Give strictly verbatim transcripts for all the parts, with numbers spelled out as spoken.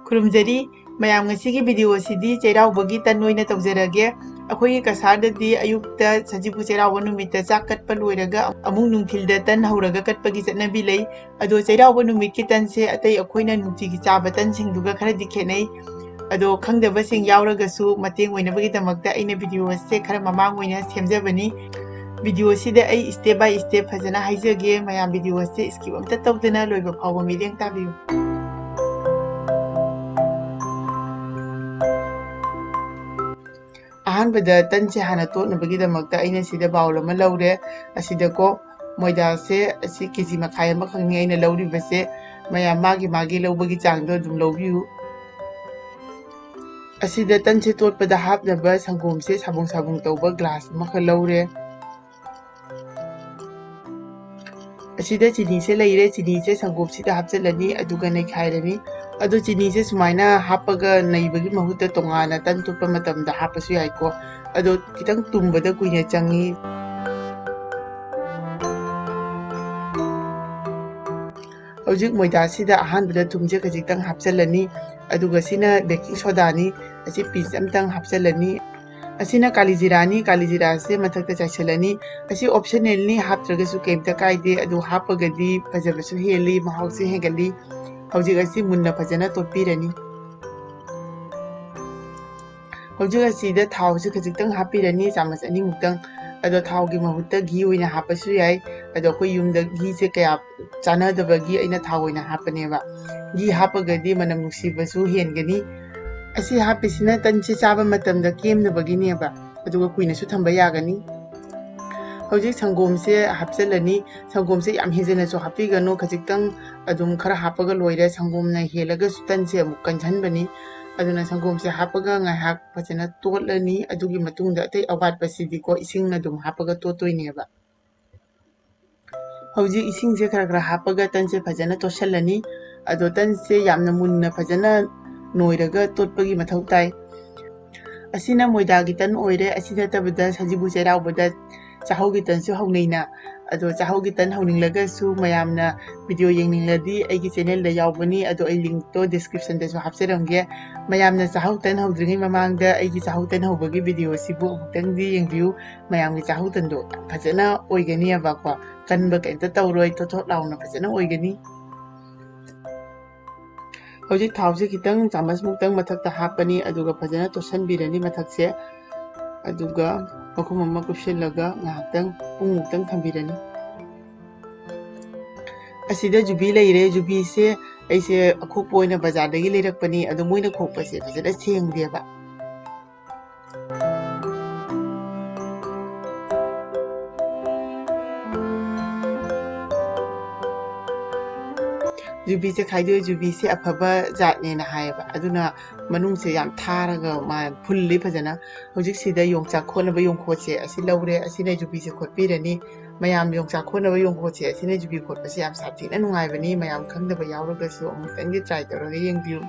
ꯈꯨꯔꯨꯝꯖꯔꯤ꯫ ꯃꯌꯥꯝ, ꯉꯁꯤꯒꯤ ꯚꯤꯗꯤꯑꯣ ꯑꯁꯤꯗꯤ ꯆꯩꯔꯥꯎꯕꯒꯤ ꯇꯟ ꯑꯣꯏꯅ ꯇꯧꯖꯔꯒꯦ꯫ ꯑꯩꯈꯣꯏꯒꯤ ꯀꯁꯥꯔꯗꯗꯤ ꯑꯌꯨꯛꯇ ꯁꯖꯤꯕꯨ ꯆꯩꯔꯥꯎꯕ ꯅꯨꯃꯤꯠꯇ ꯆꯥꯛ ꯀꯠꯄ ꯂꯣꯏꯔꯒ ꯑꯃꯨꯛ ꯅꯨꯡꯊꯤꯜꯗ ꯇꯟ ꯍꯧꯔꯒ ꯀꯠꯄꯒꯤ ꯆꯠꯅꯕꯤ ꯂꯩ꯫ ꯑꯗꯣ ꯆꯩꯔꯥꯎꯕ ꯅꯨꯃꯤꯠꯀꯤ ꯇꯟꯁꯦ ꯑꯇꯩ ꯑꯩꯈꯣꯏꯅ ꯅꯨꯡꯇꯤꯒꯤ ꯆꯥꯕ ꯇꯟꯁꯤꯡꯗꯨꯒ ꯈꯔꯗꯤ ꯈꯦꯠꯅꯩ꯫ ꯑꯗꯣ ꯈꯪꯗꯕꯁꯤꯡ ꯌꯥꯎꯔꯒꯁꯨ ꯃꯇꯦꯡ ꯑꯣꯏꯅꯕꯒꯤꯗꯃꯛꯇ ꯑꯩꯅ ꯚꯤꯗꯤꯑꯣ ꯑꯁꯦ ꯈꯔ ꯃꯃꯥꯡ ꯑꯣꯏꯅ ꯁꯦꯝꯖꯕꯅꯤ꯫ ꯚꯤꯗꯤꯑꯣꯁꯤꯗ ꯑꯩ step by step ꯐꯖꯅ ꯍꯥꯏꯖꯒꯦ꯫ ꯃꯌꯥꯝ, ꯚꯤꯗꯤꯑꯣ ꯑꯁꯦ skip ꯑꯝꯇ ꯇꯧꯗꯅ ꯂꯣꯏꯕ ꯐꯥꯎꯕ ꯃꯤꯠꯌꯦꯡ ꯇꯥꯕꯤꯌꯨ꯫ ꯑꯍꯥꯟꯕꯗ ꯇꯟꯁꯦ ꯍꯥꯟꯅ ꯇꯣꯠꯅꯕꯒꯤꯗꯃꯛꯇ ꯑꯩꯅ ꯁꯤꯗ bowl ꯑꯃ ꯂꯧꯔꯦ꯫ ꯑꯁꯤꯗꯀꯣ ꯃꯣꯏꯗꯥꯁꯦ ꯑꯁꯤ ꯀꯦ ꯖꯤ ꯃꯈꯥꯏ ꯑꯃꯈꯛꯅꯤ ꯑꯩꯅ ꯂꯧꯔꯤꯕꯁꯦ꯫ ꯃꯌꯥꯝ ꯃꯥꯒꯤ ꯃꯥꯒꯤ ꯂꯧꯕꯒꯤ ꯆꯥꯡꯗꯣ ꯑꯗꯨꯝ ꯂꯧꯕꯤꯌꯨ꯫ ꯑꯁꯤꯗ ꯇꯟꯁꯦ ꯇꯣꯠꯄꯗ ꯍꯥꯞꯅꯕ ꯁꯪꯒꯣꯝꯁꯦ ꯁꯥꯕꯨꯡ ꯁꯥꯕꯨꯡ ꯇꯧꯕ glass ꯑꯃꯈꯛ ꯂꯧꯔꯦ꯫ ꯑꯁꯤꯗ ꯆꯤꯅꯤꯁꯦ ꯂꯩꯔꯦ꯫ ꯆꯤꯅꯤꯁꯦ ꯁꯪꯒꯣꯝꯁꯤꯗ ꯍꯥꯞꯆꯤꯜꯂꯅꯤ, ꯑꯗꯨꯒ ꯅꯩꯈꯥꯏꯔꯅꯤ꯫ ꯑꯗꯣ ꯆꯤꯅꯤꯁꯦ ꯁꯨꯃꯥꯏꯅ ꯍꯥꯞꯄꯒ ꯅꯩꯕꯒꯤ ꯃꯍꯨꯠꯇ ꯇꯣꯉꯥꯟꯅ ꯇꯟ ꯇꯣꯠꯄ ꯃꯇꯝꯗ ꯍꯥꯞꯄꯁꯨ ꯌꯥꯏꯀꯣ꯫ ꯑꯗꯣ ꯈꯤꯇꯪ ꯇꯨꯝꯕꯗ ꯀꯨꯏꯅ ꯆꯪꯉꯤ꯫ ꯍꯧꯖꯤꯛ ꯃꯣꯏꯗꯥꯁꯤꯗ ꯑꯍꯥꯟꯕꯗ ꯊꯨꯝꯁꯦ ꯈꯖꯤꯛꯇꯪ ꯍꯥꯞꯆꯤꯜꯂꯅꯤ, ꯑꯗꯨꯒ ꯁꯤꯅ baking sodaꯅꯤ꯫ ꯑꯁꯤ piece ꯑꯝꯇꯪ ꯍꯥꯞꯆꯤꯜꯂꯅꯤ꯫ ꯑꯁꯤꯅ ꯀꯥꯂꯤ ꯖꯤꯔꯥꯅꯤ꯫ ꯀꯥꯂꯤ ꯖꯤꯔꯥꯁꯦ ꯃꯊꯛꯇ ꯆꯥꯏꯁꯤꯜꯂꯅꯤ꯫ ꯑꯁꯤ optionalꯅꯤ, ꯍꯥꯞꯇ꯭ꯔꯒꯁꯨ ꯀꯩꯝꯇ ꯀꯥꯏꯗꯦ, ꯑꯗꯨ ꯍꯥꯞꯄꯒꯗꯤ ꯐꯖꯕꯁꯨ ꯍꯦꯜꯂꯤ, ꯃꯍꯥꯎꯁꯨ ꯍꯦꯟꯒꯠꯂꯤ꯫ ꯍꯧꯖꯤꯛ ꯑꯁꯤ ꯃꯨꯟꯅ ꯐꯖꯅ ꯇꯣꯠꯄꯤꯔꯅꯤ꯫ ꯍꯧꯖꯤꯛ ꯑꯁꯤꯗ ꯊꯥꯎꯁꯦ ꯈꯖꯤꯛꯇꯪ ꯍꯥꯞꯄꯤꯔꯅꯤ, ꯆꯥꯃꯁ ꯑꯅꯤꯃꯨꯛꯇꯪ꯫ ꯑꯗꯣ ꯊꯥꯎꯒꯤ ꯃꯍꯨꯠꯇ ꯘꯤ ꯑꯣꯏꯅ ꯍꯥꯞꯄꯁꯨ ꯌꯥꯏ꯫ ꯑꯗꯣ ꯑꯩꯈꯣꯏ ꯌꯨꯝꯗ ꯘꯤꯁꯦ ꯀꯌꯥ ꯆꯥꯟꯅꯗꯕꯒꯤ ꯑꯩꯅ ꯊꯥꯎ ꯑꯣꯏꯅ ꯍꯥꯞꯄꯅꯦꯕ꯫ ꯘꯤ ꯍꯥꯞꯄꯒꯗꯤ ꯃꯅꯝ ꯅꯨꯡꯁꯤꯕꯁꯨ ꯍꯦꯟꯒꯅꯤ꯫ ꯑꯁꯤ ꯍꯥꯞꯄꯤꯁꯤꯅ ꯇꯟꯁꯦ ꯆꯥꯕ ꯃꯇꯝꯗ ꯀꯦꯝꯅꯕꯒꯤꯅꯦꯕ, ꯑꯗꯨꯒ ꯀꯨꯏꯅꯁꯨ ꯊꯝꯕ ꯌꯥꯒꯅꯤ꯫ ꯍꯧꯖꯤꯛ ꯁꯪꯒꯣꯝꯁꯦ ꯍꯥꯞꯆꯤꯜꯂꯅꯤ꯫ ꯁꯪꯒꯣꯝꯁꯦ ꯌꯥꯝ ꯍꯦꯟꯖꯤꯟꯅꯁꯨ ꯍꯥꯞꯄꯤꯒꯅꯨ, ꯈꯖꯤꯛꯇꯪ ꯑꯗꯨꯝ ꯈꯔ ꯍꯥꯞꯄꯒ ꯂꯣꯏꯔꯦ꯫ ꯁꯪꯒꯣꯝꯅ ꯍꯦꯜꯂꯒꯁꯨ ꯇꯟꯁꯦ ꯑꯃꯨꯛ ꯀꯟꯖꯟꯕꯅꯤ꯫ ꯑꯗꯨꯅ ꯁꯪꯒꯣꯝꯁꯦ ꯍꯥꯞꯄꯒ ꯉꯥꯏꯍꯥꯛ ꯐꯖꯅ ꯇꯣꯠꯂꯅꯤ꯫ ꯑꯗꯨꯒꯤ ꯃꯇꯨꯡꯗ ꯑꯇꯩ ꯑꯋꯥꯠꯄꯁꯤꯗꯤꯀꯣ ꯏꯁꯤꯡꯅ ꯑꯗꯨꯝ ꯍꯥꯞꯄꯒ ꯇꯣꯠꯇꯣꯏꯅꯦꯕ꯫ ꯍꯧꯖꯤꯛ ꯏꯁꯤꯡꯁꯦ ꯈꯔ ꯈꯔ ꯍꯥꯞꯄꯒ ꯇꯟꯁꯦ ꯐꯖꯅ ꯇꯣꯠꯁꯜꯂꯅꯤ꯫ ꯑꯗꯣ ꯇꯟꯁꯦ ꯌꯥꯝꯅ ꯃꯨꯟꯅ ꯐꯖꯅ ꯅꯣꯏꯔꯒ ꯇꯣꯠꯄꯒꯤ ꯃꯊꯧ ꯇꯥꯏ꯫ ꯑꯁꯤꯅ ꯃꯣꯏꯗꯥꯒꯤ ꯇꯟ ꯑꯣꯏꯔꯦ꯫ ꯑꯁꯤ ꯅꯠꯇꯕꯗ ꯁꯖꯤꯕꯨ ꯆꯩꯔꯥꯎꯕꯗ ꯆꯥꯛꯍꯧꯒꯤ ꯇꯟꯁꯨ ꯍꯧꯅꯩꯅ꯫ ꯑꯗꯣ ꯆꯥꯛꯍꯧꯒꯤ ꯇꯟ ꯍꯧꯅꯤꯡꯂꯒꯁꯨ ꯃꯌꯥꯝꯅ video ꯌꯦꯡꯅꯤꯡꯂꯗꯤ ꯑꯩꯒꯤ channelꯗ ꯌꯥꯎꯕꯅꯤ, ꯑꯗꯣ ꯑꯩ linkꯇꯣ descriptionꯗꯁꯨ ꯍꯥꯞꯆꯔꯝꯒꯦ꯫ ꯃꯌꯥꯝꯅ ꯆꯥꯛꯍꯧ ꯇꯟ ꯍꯧꯗ꯭ꯔꯤꯉꯩ ꯃꯃꯥꯡꯗ ꯑꯩꯒꯤ ꯆꯥꯛꯍꯧ ꯇꯟ ꯍꯧꯕꯒꯤ video ꯑꯁꯤꯕꯨ ꯑꯃꯨꯛꯇꯪꯗꯤ ꯌꯦꯡꯕꯤꯌꯨ꯫ ꯃꯌꯥꯝꯒꯤ ꯆꯥꯛꯍꯧ ꯇꯟꯗꯣ ꯌꯥꯝ ꯐꯖꯅ ꯑꯣꯏꯒꯅꯤꯕꯀꯣ, ꯀꯟꯕ ꯀꯩꯝꯇ ꯇꯧꯔꯣꯏ, ꯊꯣꯠ ꯊꯣꯠ ꯂꯥꯎꯅ ꯐꯖꯅ ꯑꯣꯏꯒꯅꯤ꯫ ꯍꯧꯖꯤꯛ ꯊꯥꯎꯁꯦ ꯈꯤꯇꯪ ꯆꯥꯃꯁ ꯃꯨꯛꯇꯪ ꯃꯊꯛꯇ ꯍꯥꯞꯄꯅꯤ, ꯑꯗꯨꯒ ꯐꯖꯅ ꯇꯣꯠꯁꯟꯕꯤꯔꯅꯤ ꯃꯊꯛꯁꯦ꯫ ꯑꯗꯨꯒ ꯃꯈꯨꯝ ꯑꯃ ꯀꯨꯞꯁꯤꯜꯂꯒ ꯉꯥꯏꯍꯥꯛꯇꯪ ꯄꯨꯡꯃꯨꯛꯇꯪ ꯊꯝꯕꯤꯔꯅꯤ꯫ ꯑꯁꯤꯗ ꯌꯨꯕꯤ ꯂꯩꯔꯦ꯫ ꯌꯨꯕꯤꯁꯦ ꯑꯩꯁꯦ ꯑꯈꯣꯛꯄ ꯑꯣꯏꯅ ꯕꯖꯥꯔꯗꯒꯤ ꯂꯩꯔꯛꯄꯅꯤ, ꯑꯗꯣ ꯃꯣꯏꯅ ꯈꯣꯛꯄꯁꯦ ꯐꯖꯅ ꯁꯦꯡꯗꯦꯕ꯫ ꯌꯨꯕꯤꯁꯦ ꯈꯥꯏꯗꯣꯛꯑꯦ꯫ ꯌꯨꯕꯤꯁꯦ ꯑꯐꯕ ꯖꯥꯠꯅꯦꯅ ꯍꯥꯏꯌꯦꯕ, ꯑꯗꯨꯅ ꯃꯅꯨꯡꯁꯦ ꯌꯥꯝ ꯊꯥꯔꯒ ꯃꯥ ꯐꯨꯜꯂꯤ ꯐꯖꯅ꯫ ꯍꯧꯖꯤꯛꯁꯤꯗ ꯌꯣꯡꯆꯥꯛ ꯈꯣꯠꯅꯕ ꯌꯣꯡꯈꯣꯠꯁꯦ ꯑꯁꯤ ꯂꯧꯔꯦ, ꯑꯁꯤꯅ ꯌꯨꯕꯤꯁꯦ ꯈꯣꯠꯄꯤꯔꯅꯤ꯫ ꯃꯌꯥꯝ ꯌꯣꯡꯆꯥꯛ ꯈꯣꯠꯅꯕ ꯌꯣꯡꯈꯣꯠꯁꯦ ꯑꯁꯤꯅ ꯌꯨꯕꯤ ꯈꯣꯠꯄꯁꯦ ꯌꯥꯝ ꯁꯥꯊꯤꯅ ꯅꯨꯡꯉꯥꯏꯕꯅꯤ꯫ ꯃꯌꯥꯝ ꯈꯪꯗꯕ ꯌꯥꯎꯔꯒꯁꯨ ꯑꯃꯨꯛꯇꯪꯗꯤ try ꯇꯧꯔꯒ ꯌꯦꯡꯕꯤꯌꯨ꯫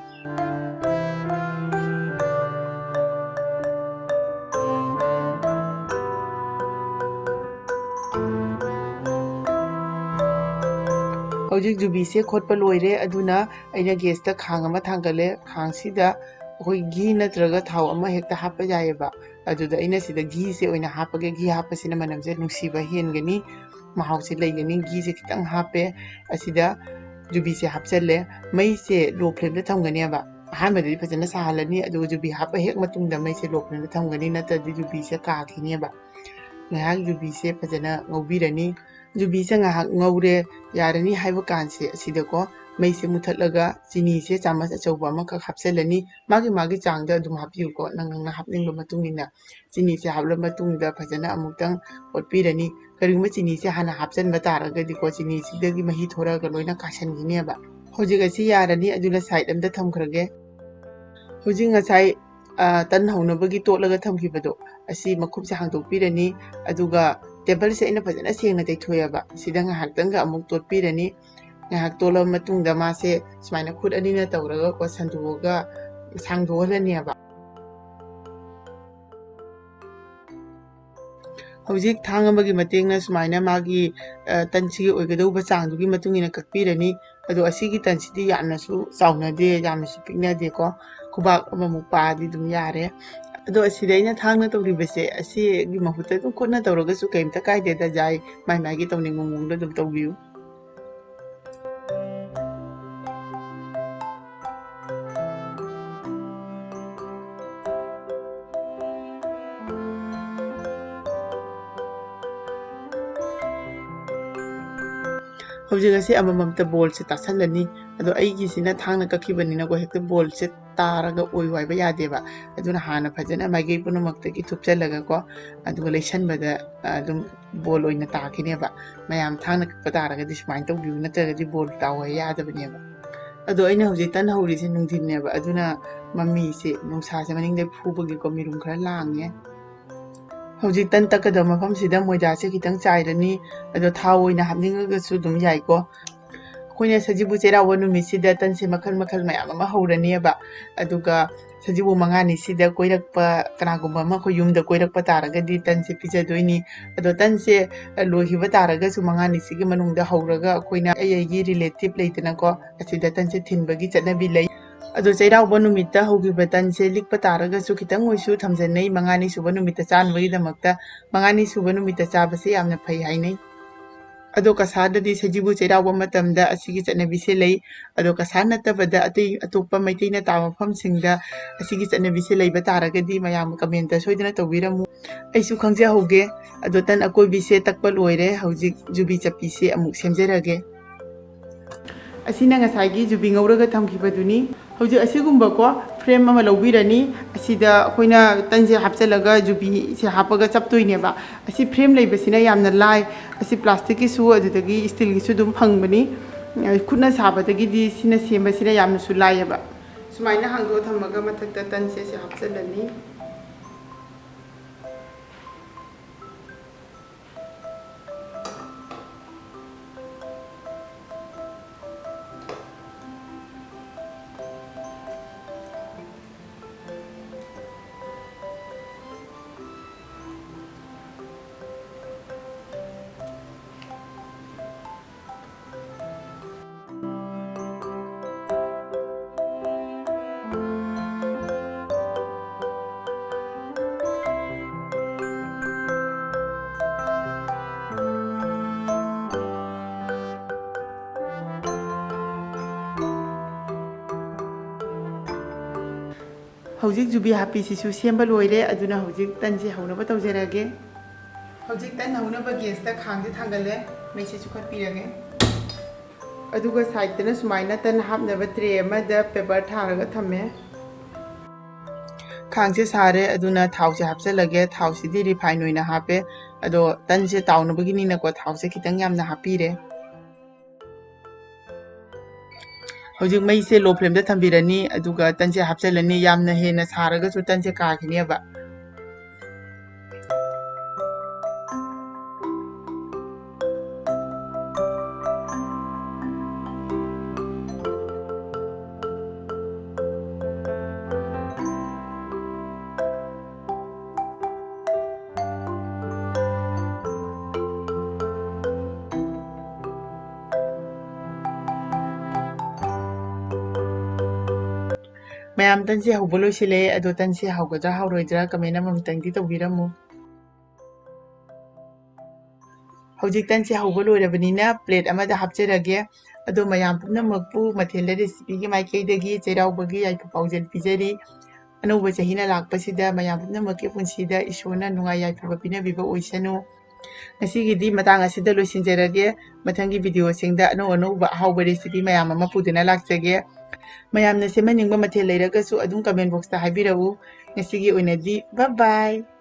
ꯍꯧꯖꯤꯛ ꯌꯨꯕꯤꯁꯦ ꯈꯣꯠꯄ ꯂꯣꯏꯔꯦ, ꯑꯗꯨꯅ ꯑꯩꯅ gasꯇ ꯈꯥꯡ ꯑꯃ ꯊꯥꯡꯒꯠꯂꯦ꯫ ꯈꯥꯡꯁꯤꯗ ꯑꯩꯈꯣꯏ ꯘꯤ ꯅꯠꯇ꯭ꯔꯒ ꯊꯥꯎ ꯑꯃ ꯍꯦꯛꯇ ꯍꯥꯞꯄ ꯌꯥꯏꯑꯕ꯫ ꯑꯗꯨꯗ ꯑꯩꯅ ꯁꯤꯗ ꯘꯤꯁꯦ ꯑꯣꯏꯅ ꯍꯥꯞꯄꯒꯦ꯫ ꯘꯤ ꯍꯥꯞꯄꯁꯤꯅ ꯃꯅꯝꯁꯦ ꯅꯨꯡꯁꯤꯕ ꯍꯦꯟꯒꯅꯤ, ꯃꯍꯥꯎꯁꯦ ꯂꯩꯒꯅꯤ꯫ ꯘꯤꯁꯦ ꯈꯤꯇꯪ ꯍꯥꯞꯄꯦ, ꯑꯁꯤꯗ ꯌꯨꯕꯤꯁꯦ ꯍꯥꯞꯆꯜꯂꯦ꯫ ꯃꯩꯁꯦ low flameꯗ ꯊꯝꯒꯅꯦꯕ꯫ ꯑꯍꯥꯟꯕꯗꯗꯤ ꯐꯖꯅ ꯁꯥꯍꯜꯂꯅꯤ, ꯑꯗꯨꯒ ꯌꯨꯕꯤ ꯍꯥꯞꯄ ꯍꯦꯛ ꯃꯇꯨꯡꯗ ꯃꯩꯁꯦ low flameꯗ ꯊꯝꯒꯅꯤ, ꯅꯠꯇ꯭ꯔꯗꯤ ꯌꯨꯕꯤꯁꯦ ꯀꯥꯈꯤꯅꯦꯕ꯫ ꯉꯥꯏꯍꯥꯛ ꯌꯨꯕꯤꯁꯦ ꯐꯖꯅ ꯉꯧꯕꯤꯔꯅꯤ꯫ ꯌꯨꯕꯤꯁꯦ ꯉꯥꯏꯍꯥꯛ ꯉꯧꯔꯦ, ꯌꯥꯔꯅꯤ ꯍꯥꯏꯕ ꯀꯥꯟꯁꯦ ꯑꯁꯤꯗꯀꯣ ꯃꯩꯁꯦ ꯃꯨꯊꯠꯂꯒ ꯆꯤꯅꯤꯁꯦ ꯆꯥꯃꯁ ꯑꯆꯧꯕ ꯑꯃꯈꯛ ꯍꯥꯞꯆꯜꯂꯅꯤ꯫ ꯃꯥꯒꯤ ꯃꯥꯒꯤ ꯆꯥꯡꯗ ꯑꯗꯨꯝ ꯍꯥꯞꯄꯤꯌꯨꯀꯣ, ꯅꯪ ꯅꯪꯅ ꯍꯥꯞꯅꯤꯡꯕ ꯃꯇꯨꯡ ꯏꯟꯅ꯫ ꯆꯤꯅꯤꯁꯦ ꯍꯥꯞꯂ ꯃꯇꯨꯡꯗ ꯐꯖꯅ ꯑꯃꯨꯛꯇꯪ ꯑꯣꯠꯄꯤꯔꯅꯤ꯫ ꯀꯔꯤꯒꯨꯝꯕ ꯆꯤꯅꯤꯁꯦ ꯍꯥꯟꯅ ꯍꯥꯞꯆꯟꯕ ꯇꯥꯔꯒꯗꯤꯀꯣ, ꯆꯤꯅꯤꯁꯤꯗꯒꯤ ꯃꯍꯤ ꯊꯣꯔꯛꯑꯒ ꯂꯣꯏꯅ ꯀꯥꯁꯟꯈꯤꯅꯦꯕ꯫ ꯍꯧꯖꯤꯛ ꯑꯁꯤ ꯌꯥꯔꯅꯤ, ꯑꯗꯨꯅ side ꯑꯝꯗ ꯊꯝꯈ꯭ꯔꯒꯦ꯫ ꯍꯧꯖꯤꯛ ꯉꯁꯥꯏ, ꯑ, ꯇꯟ ꯍꯧꯅꯕꯒꯤ ꯇꯣꯠꯂꯒ ꯊꯝꯈꯤꯕꯗꯣ, ꯑꯁꯤ ꯃꯈꯨꯝꯁꯦ ꯍꯥꯡꯗꯣꯛꯄꯤꯔꯅꯤ꯫ ꯑꯗꯨꯒ tableꯁꯦ ꯑꯩꯅ ꯐꯖꯅ ꯁꯦꯡꯅ ꯇꯩꯊꯣꯛꯑꯦꯕ꯫ ꯁꯤꯗ ꯉꯥꯏꯍꯥꯛꯇꯪꯒ ꯑꯃꯨꯛ ꯇꯣꯠꯄꯤꯔꯅꯤ꯫ ꯉꯥꯏꯍꯥꯛ ꯇꯣꯠꯂꯕ ꯃꯇꯨꯡꯗ ꯃꯥꯁꯦ ꯁꯨꯃꯥꯏꯅ ꯈꯨꯠ ꯑꯅꯤꯅ ꯇꯧꯔꯒꯀꯣ ꯁꯟꯗꯣꯛꯑꯒ ꯁꯥꯡꯗꯣꯛꯍꯜꯂꯅꯦꯕ꯫ ꯍꯧꯖꯤꯛ ꯊꯥꯡ ꯑꯃꯒꯤ ꯃꯇꯦꯡꯅ ꯁꯨꯃꯥꯏꯅ ꯃꯥꯒꯤ, ꯑ, ꯇꯟꯁꯤꯒꯤ ꯑꯣꯏꯒꯗꯧꯕ ꯆꯥꯡꯗꯨꯒꯤ ꯃꯇꯨꯡ ꯏꯟꯅ ꯀꯛꯄꯤꯔꯅꯤ꯫ ꯑꯗꯣ ꯑꯁꯤꯒꯤ ꯇꯟꯁꯤꯗꯤ ꯌꯥꯝꯅꯁꯨ ꯆꯥꯎꯅꯗꯦ, ꯌꯥꯝꯅꯁꯨ ꯄꯤꯛꯅꯗꯦꯀꯣ꯫ ꯈꯨꯕꯥꯛ ꯑꯃꯃꯨꯛ ꯄꯥꯛꯑꯗꯤ ꯑꯗꯨꯝ ꯌꯥꯔꯦ꯫ ꯑꯗꯣ ꯑꯁꯤꯗ ꯑꯩꯅ ꯊꯥꯡꯅ ꯇꯧꯔꯤꯕꯁꯦ, ꯑꯁꯤꯒꯤ ꯃꯍꯨꯠꯇ ꯑꯗꯨꯝ ꯈꯨꯠꯅ ꯇꯧꯔꯒꯁꯨ ꯀꯩꯝꯇ ꯀꯥꯏꯗꯦꯗ, ꯌꯥꯏ, ꯃꯥꯏ ꯃꯥꯏꯒꯤ ꯇꯧꯅꯤꯡꯕ ꯃꯑꯣꯡꯗ ꯑꯗꯨꯝ ꯇꯧꯕꯤꯌꯨ꯫ ꯍꯧꯖꯤꯛ ꯑꯁꯤ ꯑꯃꯃꯝꯇ ꯕꯣꯜꯁꯦ ꯇꯥꯁꯜꯂꯅꯤ꯫ ꯑꯗꯣ ꯑꯩꯒꯤꯁꯤꯅ ꯊꯥꯡꯅ ꯀꯛꯈꯤꯕꯅꯤꯅꯀꯣ, ꯍꯦꯛꯇ ꯕꯣꯜꯁꯦ ꯇꯥꯔꯒ ꯑꯣꯏ ꯋꯥꯏꯕ ꯌꯥꯗꯦꯕ꯫ ꯑꯗꯨꯅ ꯍꯥꯟꯅ ꯐꯖꯅ ꯃꯥꯏꯀꯩ ꯄꯨꯝꯅꯃꯛꯇꯒꯤ ꯊꯨꯞꯆꯜꯂꯒꯀꯣ, ꯑꯗꯨꯒ ꯂꯩꯁꯟꯕꯗ, ꯑ, ꯑꯗꯨꯝ ꯕꯣꯜ ꯑꯣꯏꯅ ꯇꯥꯈꯤꯅꯦꯕ꯫ ꯃꯌꯥꯝ ꯊꯥꯡꯅ ꯀꯛꯄ ꯇꯥꯔꯒꯗꯤ ꯁꯨꯃꯥꯏꯅ ꯇꯧꯕꯤꯌꯨ, ꯅꯠꯇ꯭ꯔꯒꯗꯤ ꯕꯣꯜ ꯇꯥꯎ ꯍꯥꯏ ꯌꯥꯗꯕꯅꯦꯕ꯫ ꯑꯗꯣ ꯑꯩꯅ ꯍꯧꯖꯤꯛ ꯇꯟ ꯍꯧꯔꯤꯁꯦ ꯅꯨꯡꯊꯤꯟꯅꯦꯕ, ꯑꯗꯨꯅ ꯃꯃꯤꯁꯦ, ꯅꯨꯡꯁꯥꯁꯦ ꯃꯅꯤꯡꯗ ꯐꯨꯕꯒꯤꯀꯣ ꯃꯤꯔꯨꯝ ꯈꯔ ꯂꯥꯡꯉꯦ꯫ ꯍꯧꯖꯤꯛ ꯇꯟ ꯇꯛꯀꯗꯕ ꯃꯐꯝꯁꯤꯗ ꯃꯣꯏꯗꯥꯁꯦ ꯈꯤꯇꯪ ꯆꯥꯏꯔꯅꯤ, ꯑꯗꯣ ꯊꯥꯎ ꯑꯣꯏꯅ ꯍꯥꯞꯅꯤꯡꯉꯒꯁꯨ ꯑꯗꯨꯝ ꯌꯥꯏꯀꯣ꯫ ꯑꯩꯈꯣꯏꯅ ꯁꯖꯤꯕꯨ ꯆꯩꯔꯥꯎꯕ ꯅꯨꯃꯤꯠꯁꯤꯗ ꯇꯟꯁꯦ ꯃꯈꯜ ꯃꯈꯜ ꯃꯌꯥꯝ ꯑꯃ ꯍꯧꯔꯅꯦꯕ꯫ ꯑꯗꯨꯒ ꯁꯖꯤꯕꯨ ꯃꯉꯥꯅꯤꯁꯤꯗ ꯀꯣꯏꯔꯛꯄ, ꯀꯅꯥꯒꯨꯝꯕ ꯑꯃ ꯑꯩꯈꯣꯏ ꯌꯨꯝꯗ ꯀꯣꯏꯔꯛꯄ ꯇꯥꯔꯒꯗꯤ ꯇꯟꯁꯦ ꯄꯤꯖꯗꯣꯏꯅꯤ꯫ ꯑꯗꯣ ꯇꯟꯁꯦ, ꯑ, ꯂꯣꯏꯈꯤꯕ ꯇꯥꯔꯒꯁꯨ ꯃꯉꯥꯅꯤꯁꯤꯒꯤ ꯃꯅꯨꯡꯗ ꯍꯧꯔꯒ ꯑꯩꯈꯣꯏꯅ ꯑꯩ ꯑꯩꯒꯤ ꯔꯤꯂꯦꯇꯤꯞ ꯂꯩꯗꯅꯀꯣ, ꯑꯁꯤꯗ ꯇꯟꯁꯦ ꯊꯤꯟꯕꯒꯤ ꯆꯠꯅꯕꯤ ꯂꯩ꯫ ꯑꯗꯣ ꯆꯩꯔꯥꯎꯕ ꯅꯨꯃꯤꯠꯇ ꯍꯧꯈꯤꯕ ꯇꯟꯁꯦ ꯂꯤꯛꯄ ꯇꯥꯔꯒꯁꯨ ꯈꯤꯇꯪ ꯑꯣꯏꯁꯨ ꯊꯝꯖꯟꯅꯩ, ꯃꯉꯥꯅꯤ ꯁꯨꯕ ꯅꯨꯃꯤꯠꯇ ꯆꯥꯅꯕꯒꯤꯗꯃꯛꯇ꯫ ꯃꯉꯥꯅꯤ ꯁꯨꯕ ꯅꯨꯃꯤꯠꯇ ꯆꯥꯕꯁꯦ ꯌꯥꯝꯅ ꯐꯩ ꯍꯥꯏꯅꯩ꯫ ꯑꯗꯣ ꯀꯁꯥꯔꯗꯗꯤ ꯁꯖꯤꯕꯨ ꯆꯩꯔꯥꯎꯕ ꯃꯇꯝꯗ ꯑꯁꯤꯒꯤ ꯆꯠꯅꯕꯤꯁꯦ ꯂꯩ꯫ ꯑꯗꯣ ꯀꯁꯥꯔ ꯅꯠꯇꯕꯗ ꯑꯇꯩ ꯑꯇꯣꯞꯄ ꯃꯩꯇꯩꯅ ꯇꯥꯕ ꯃꯐꯝꯁꯤꯡꯗ ꯑꯁꯤꯒꯤ ꯆꯠꯅꯕꯤꯁꯦ ꯂꯩꯕ ꯇꯥꯔꯒꯗꯤ ꯃꯌꯥꯝ ꯀꯃꯦꯟꯇ ꯁꯣꯏꯗꯅ ꯇꯧꯕꯤꯔꯝꯃꯨ꯫ ꯑꯩꯁꯨ ꯈꯪꯖꯍꯧꯒꯦ꯫ ꯑꯗꯣ ꯇꯟ ꯑꯀꯣꯏꯕꯤꯁꯦ ꯇꯛꯄ ꯂꯣꯏꯔꯦ꯫ ꯍꯧꯖꯤꯛ ꯌꯨꯕꯤ ꯆꯞꯄꯤꯁꯦ ꯑꯃꯨꯛ ꯁꯦꯝꯖꯔꯒꯦ꯫ ꯑꯁꯤꯅ ꯉꯁꯥꯏꯒꯤ ꯌꯨꯕꯤ ꯉꯧꯔꯒ ꯊꯝꯈꯤꯕꯗꯨꯅꯤ꯫ ꯍꯧꯖꯤꯛ ꯑꯁꯤꯒꯨꯝꯕꯀꯣ ꯐ꯭ꯔꯦꯝ ꯑꯃ ꯂꯧꯕꯤꯔꯅꯤ꯫ ꯑꯁꯤꯗ ꯑꯩꯈꯣꯏꯅ ꯇꯟꯁꯦ ꯍꯥꯞꯆꯤꯜꯂꯒ ꯌꯨꯕꯤꯁꯦ ꯍꯥꯞꯄꯒ ꯆꯞꯇꯣꯏꯅꯦꯕ꯫ ꯑꯁꯤ ꯐ꯭ꯔꯦꯝ ꯂꯩꯕꯁꯤꯅ ꯌꯥꯝꯅ ꯂꯥꯏ꯫ ꯑꯁꯤ ꯄ꯭ꯂꯥꯁꯇꯤꯛꯀꯤꯁꯨ ꯑꯗꯨꯗꯒꯤ ꯁ꯭ꯇꯤꯜꯒꯤꯁꯨ ꯑꯗꯨꯝ ꯐꯪꯕꯅꯤ꯫ ꯈꯨꯠꯅ ꯁꯥꯕꯗꯒꯤꯗꯤ ꯁꯤꯅ ꯁꯦꯝꯕꯁꯤꯅ ꯌꯥꯝꯅꯁꯨ ꯂꯥꯏꯌꯦꯕ꯫ ꯁꯨꯃꯥꯏꯅ ꯍꯥꯡꯗꯣꯛꯑ ꯊꯝꯃꯒ ꯃꯊꯛꯇ ꯇꯟꯁꯦ ꯁꯤ ꯍꯥꯞꯆꯤꯜꯂꯅꯤ꯫ ꯍꯧꯖꯤꯛ ꯖꯨꯕꯤ ꯍꯥꯞꯄꯤꯁꯤꯁꯨ ꯁꯦꯝꯕ ꯂꯣꯏꯔꯦ, ꯑꯗꯨꯅ ꯍꯧꯖꯤꯛ ꯇꯟꯁꯦ ꯍꯧꯅꯕ ꯇꯧꯖꯔꯒꯦ꯫ ꯍꯧꯖꯤꯛ ꯇꯟ ꯍꯧꯅꯕ gas ꯇ ꯈꯥꯡꯁꯦ ꯊꯥꯡꯒꯠꯂꯦ, ꯃꯩꯁꯦ ꯆꯨꯈꯠꯄꯤꯔꯒꯦ꯫ ꯑꯗꯨꯒ side ꯇꯅ ꯁꯨꯃꯥꯏꯅ ꯇꯟ ꯍꯥꯞꯅꯕ tray ꯑꯃꯗ paper ꯊꯥꯔꯒ ꯊꯝꯃꯦ꯫ ꯈꯥꯡꯁꯦ ꯁꯥꯔꯦ, ꯑꯗꯨꯅ ꯊꯥꯎꯁꯦ ꯍꯥꯞꯆꯜꯂꯒꯦ꯫ ꯊꯥꯎꯁꯤꯗꯤ refine ꯑꯣꯏꯅ ꯍꯥꯞꯄꯦ, ꯑꯗꯣ ꯇꯟꯁꯦ ꯇꯥꯎꯅꯕꯒꯤꯅꯤꯅꯀꯣ ꯊꯥꯎꯁꯦ ꯈꯤꯇꯪ ꯌꯥꯝꯅ ꯍꯥꯞꯄꯤꯔꯦ꯫ ꯍꯧꯖꯤꯛ ꯃꯩꯁꯦ low flame ꯗ ꯊꯝꯕꯤꯔꯅꯤ, ꯑꯗꯨꯒ ꯇꯟꯁꯦ ꯍꯥꯞꯆꯤꯜꯂꯅꯤ꯫ ꯌꯥꯝꯅ ꯍꯦꯟꯅ ꯁꯥꯔꯒꯁꯨ ꯇꯟꯁꯦ ꯀꯥꯈꯤꯅꯦꯕ꯫ ꯃꯌꯥꯝ, ꯇꯟꯁꯦ ꯍꯧꯕ ꯂꯣꯏꯁꯤꯜꯂꯦ꯫ ꯑꯗꯣ ꯇꯟꯁꯦ ꯍꯥꯎꯒꯗ꯭ꯔꯥ ꯍꯥꯎꯔꯣꯏꯗ꯭ꯔꯥ comment ꯑꯃꯃꯨꯛꯇꯪꯗꯤ ꯇꯧꯕꯤꯔꯝꯃꯨ꯫ ꯍꯧꯖꯤꯛ ꯇꯟꯁꯦ ꯍꯧꯕ ꯂꯣꯏꯔꯕꯅꯤꯅ plate ꯑꯃꯗ ꯍꯥꯞꯆꯔꯒꯦ꯫ ꯑꯗꯣ ꯃꯌꯥꯝ ꯄꯨꯝꯅꯃꯛꯄꯨ ꯃꯊꯦꯜꯗ recipe ꯒꯤ ꯃꯥꯏꯀꯩꯗꯒꯤ ꯆꯩꯔꯥꯎꯕꯒꯤ ꯌꯥꯏꯐ ꯄꯥꯎꯖꯦꯜ ꯄꯤꯖꯔꯤ꯫ ꯑꯅꯧꯕ ꯆꯍꯤꯅ ꯂꯥꯛꯄꯁꯤꯗ ꯃꯌꯥꯝ ꯄꯨꯝꯅꯃꯛꯀꯤ ꯄꯨꯟꯁꯤꯗ ꯏꯁꯣꯔꯅ ꯅꯨꯡꯉꯥꯏ ꯌꯥꯏꯐꯕ ꯄꯤꯅꯕꯤꯕ ꯑꯣꯏꯁꯅꯨ꯫ ꯉꯁꯤꯒꯤꯗꯤ ꯃꯇꯥꯡ ꯑꯁꯤꯗ ꯂꯣꯏꯁꯤꯟꯖꯔꯒꯦ꯫ ꯃꯊꯪꯒꯤ video ꯁꯤꯡꯗ ꯑꯅꯧ ꯑꯅꯧꯕ ꯑꯍꯥꯎꯕ recipe ꯃꯌꯥꯝ ꯑꯃ ꯄꯨꯗꯨꯅ ꯂꯥꯛꯆꯒꯦ꯫ ꯃꯌꯥꯝꯅ ꯁꯦꯝꯍꯟꯅꯤꯡꯕ ꯃꯊꯦꯜ ꯂꯩꯔꯒꯁꯨ ꯑꯗꯨꯝ comment box ꯇ ꯍꯥꯏꯕꯤꯔꯛꯎ꯫ ꯉꯁꯤꯒꯤ ꯑꯣꯏꯅꯗꯤ bye bye꯫